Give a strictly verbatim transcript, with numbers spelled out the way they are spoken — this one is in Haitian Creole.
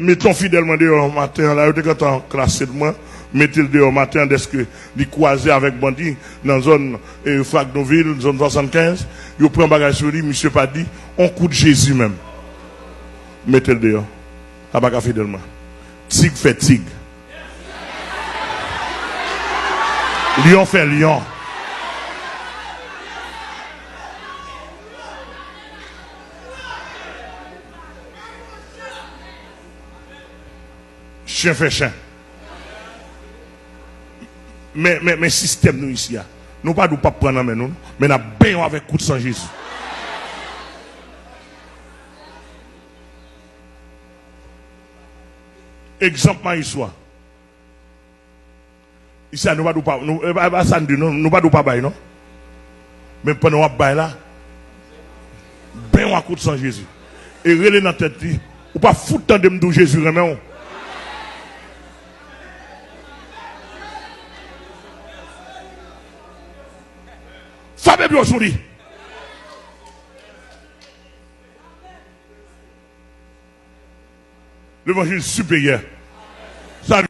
Mete yon fidèl mwen deyò maten an la, yo te gentan klase l mwen, mete l deyò maten an dèske li kwaze avèk bandi nan zòn, e, Fragnovil, zòn swasannkenz, yo pran bagay sou li, misye pa di yon kout Jezi menm. Mete l deyò. Sa pa ka fidèl mwen. Tig fè tig. Lyon fè lyon. Chen fè chen. Men, men, men sistèm nou isi a. Nou pa dwe p ap pran nan men nou, non. Men n ap benyen w avèk kout san Jezi. Egzanp Mayiswa. Isi a, nou pa dwe pa, nou, e pa, e pa sa n di, non, nou pa dwe pa bay, non. Men pandan w ap bay la, benyen w ak kout san Jezi. E rele nan tèt li, ou pa fout tande m di w Jezi renmen w. Frape pye w sou li. Levanjil siperyè.